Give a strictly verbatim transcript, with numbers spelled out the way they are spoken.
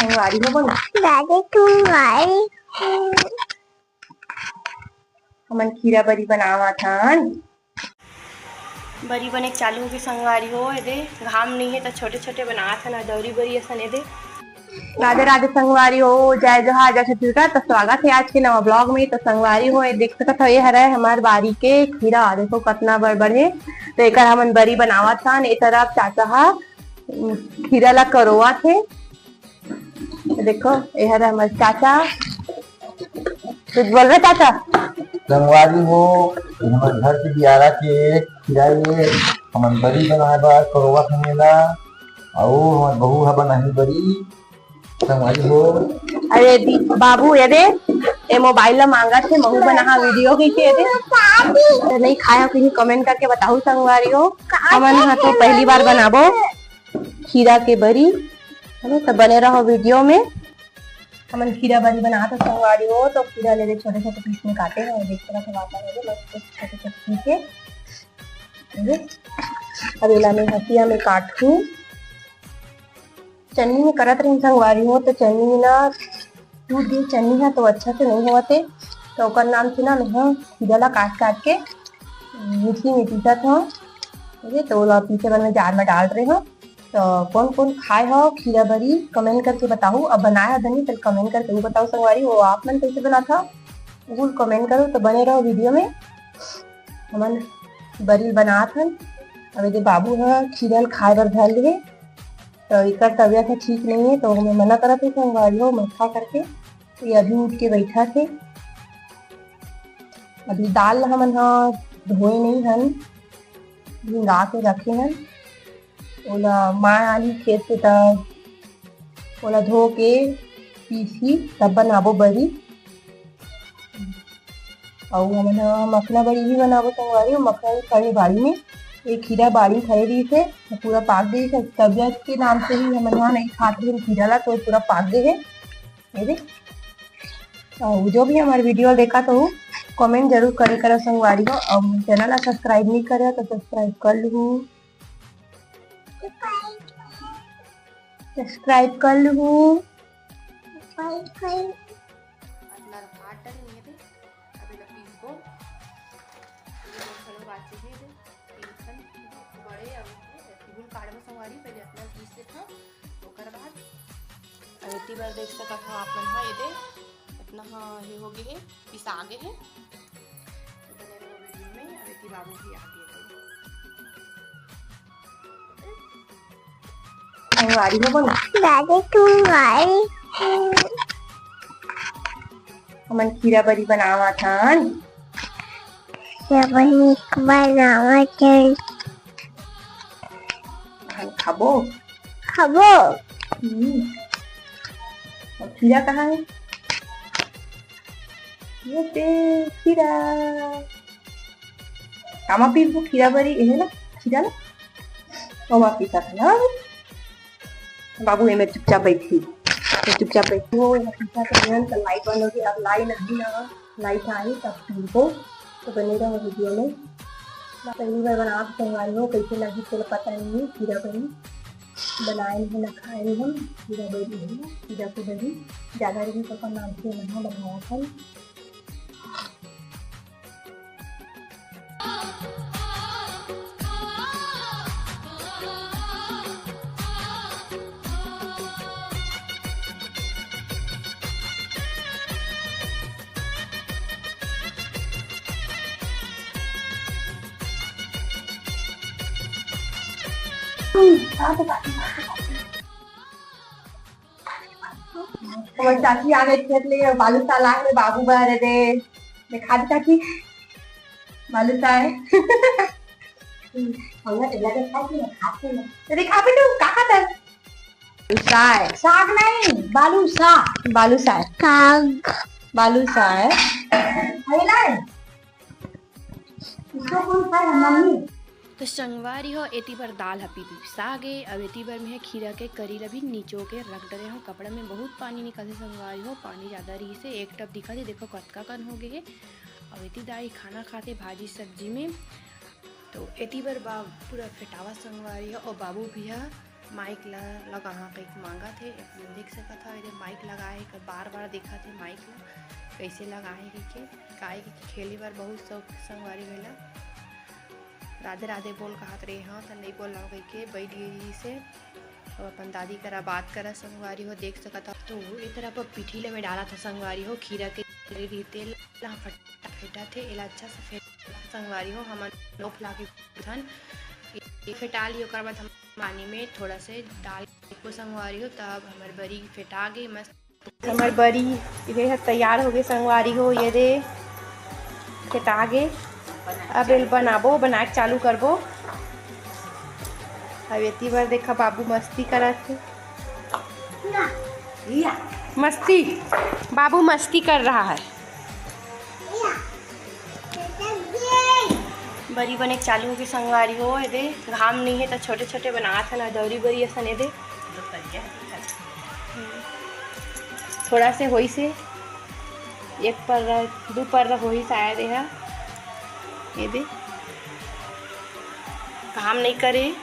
संगवारी हो बोल। दादी, तुम आई। हमन खीरा बरी बनावत हन। बरी बने के चालू होगे संगवारी हो, एदे घाम नइ हे त छोटे-छोटे बनात हन, अदौरी बरी असन एदे। राधे राधे संगवारी हो, जय जोहार, जय छत्तीसगढ़। तो स्वागत है आज के नवा vlog में। तो संगवारी हो, ये देख सकत हो, ये हरे हमार बारी के खीरा, देखो कतना बड़ बड़ हे। तो एकर हमन बरी बनावत हन। ए तरफ चाचा हा खीरा ला करोवत हे। देखो, ये हरे हमर चाचा। कुछ बोलबे चाचा? संगवारी हो, ये हमर घर के बियारा के खीरा ये, हमन बरी बनाए बर करोवत हन एला, अउ हमर बहू ह बनाही बरी। संगवारी हो। अरे दी-, बाबू, ये दे, ये mobile ला मांगत हे, महू बनाहा video कहिके, ये दे। नहीं खाया कहीं, comment करके बताहू संगवारी हो। हमन ह तो पहली बार बनाबो खीरा के बरी, है ना? तो बने रहो video में। हमन खीरा बरी बनात हन संगवारी हो, तो खीरा ले ले छोटे छोटे piece में काटे हैं, देख सकत हो, मस्त छोटे छोटे piece है। अब एला मैं हंसिया में काटहूँ। चन्नी में करत रही संगवारी हो, तो चन्नी ना टूट गे, चन्नी है तो अच्छा से नहीं होवत हे, तो ओकर नाम से ना मैं ह खीरा ला काट काट के मिक्सी में पीसत हूँ। ठीक है, तो ओला पीसे बर मैं जार में डाल रही हूँ। तो कौन कौन खाए हो खीरा बरी, comment करके बताओ। अब बनाए हो धनी, चल comment करके वो बताओ संगवारी, वो आप मन कैसे बनात हो, वो comment करो। तो बने रहो video में, हमन बरी बनात हन। अब ये बाबू ह खीरा ल खाए बर धर ले, तो एकर तबीयत ह ठीक नहीं है, तो हमें मना करत हे संगवारी हो, मत खा करके। तो ये अभी उठ के बैठा थे। अभी दाल ल हमन ह धोए नहीं हन, भिंगा के रखे हन। ओला माँ आली खेत से, त ओला धो के पीसही, तब बनाबो बरी। अउ हमन ह मखना बरी भी बनाबो संगवारी, अउ मखना भी खड़े बाड़ी में, एक खीरा बाड़ी खड़े रहिस हे, पूरा पाक गे हे। तबियत के नाम से ही हमन ह नहीं खात रहे खीरा ला, तो पूरा पाक गे हे। ये देख, अउ जो भी हमारे video देखा तो comment जरूर करे करो संगवारी हो, अउ channel ला subscribe नहीं करे तो subscribe कर लू, subscribe कर लू। अतना भात डरे हे दे, अभी ला पीसबो। ये मोर घलो बाचे हे दे, तीन ठन बड़े अउ गुल काढ़बो संगवारी, पहले अतना पीस लेथव, ओकर बाद अब एती बर देख सकत हव आप मन ह, ये दे अतना ह, ये हो गे हे, पिसा गे हे। बने रहो video में, अब एती बाबू भी आ गे हे। संगवारी हो बोल। दादी, तुम आई। हमन खीरा बरी बनावत हन। खीरा बरी बनावत हन। हम खाबो। खाबो। हम्म। और खीरा कहाँ है? ये दे खीरा। कामा पीसबो खीरा बरी, एहे ना, खीरा ना। ओमा पीसा था ना। बाबू, एमे चुपचाप बैठी। तो चुपचाप बैठी हो, एमे पीसा था ना, तो light बंद हो गई। अब light नहीं ना, light आई तब पीबो। तो बने रहो video में। मैं पहली बार बनावत संगवारी हो, कैसे लगी, चलो पता नहीं है, खीरा बरी। बनाए नहीं ना खाए नहीं हम, खीरा बरी है, खीरा के बरी। ज़्यादा रही तो अपन नाम से नहीं बनावत हन। हमर चाची आ गई खेत ले, बालूशाह लाए हे बाबू बर, दे दिखा दे चाची, बालूशाह है। हमला तो लगे खाती ना, खाती ना। तो दिखा बेटू, का खाता है? बालूशाह है। साग नहीं, बालूशाह। बालूशाह है। साग। बालूशाह है। खाई लाए? इसको कौन खाए, मम्मी? तो संगवारी हो, एती बर दाल ह पी पिसा गे। अब एती बर मैं खीरा के करी ला भी निचो के रख डरे हूँ। कपड़ा में बहुत पानी निकलथे संगवारी हो, पानी ज़्यादा रहिस हे, एक टप दिखत हे, देखो कतका कन हो गे हे। अब एती दाई खाना खाथे भाजी सब्जी में, तो एती बर बा-, पूरा फेटावा संगवारी हो। और बाबू भी ह माइक ला लगाहा कहिके मांगत हे। आप मन देख सकत हव, एदे माइक लगाए हे, एकर बार-बार देखत हे माइक ला, कइसे लगाए हे कहिके। काहे कि खेले बर बहुत शौक संगवारी हो एला। राधे राधे बोल कहत रहे हव, त नइ बोलव कहिके बइठ गे रिहिस हे। अब अपन दादी करा बात करा संगवारी हो, देख सकत हव। तो ए तरफ अब पीठी ला मैं डालत हव संगवारी हो, खीरा के डरे रहिस तेल ला फट-, फेंटत हे, एला अच्छा से फेंट संगवारी हो, हमन नोफ ला के धन ये फेंटा ली, ओकर बाद हम पानी में थोड़ा से डाल को संगवारी हो, तब हमर बरी फेंटा गे मस्त। हमर बरी ये ह तैयार हो गे संगवारी हो, ये दे फेंटा गे। अब एल बनाबो, बनाए के चालू करबो। अब एती बर देखा बाबू मस्ती करत हे। मस्ती, बाबू मस्ती कर रहा है। बरी बने के चालू होगे संगवारी हो, एदे घाम नइ हे त छोटे-छोटे बनात हन, अदौरी बरी असन एदे। थोड़ा से होइस हे, एक पर्रा, दू पर्रा होही शायद एहा। एदे घाम नइ करे,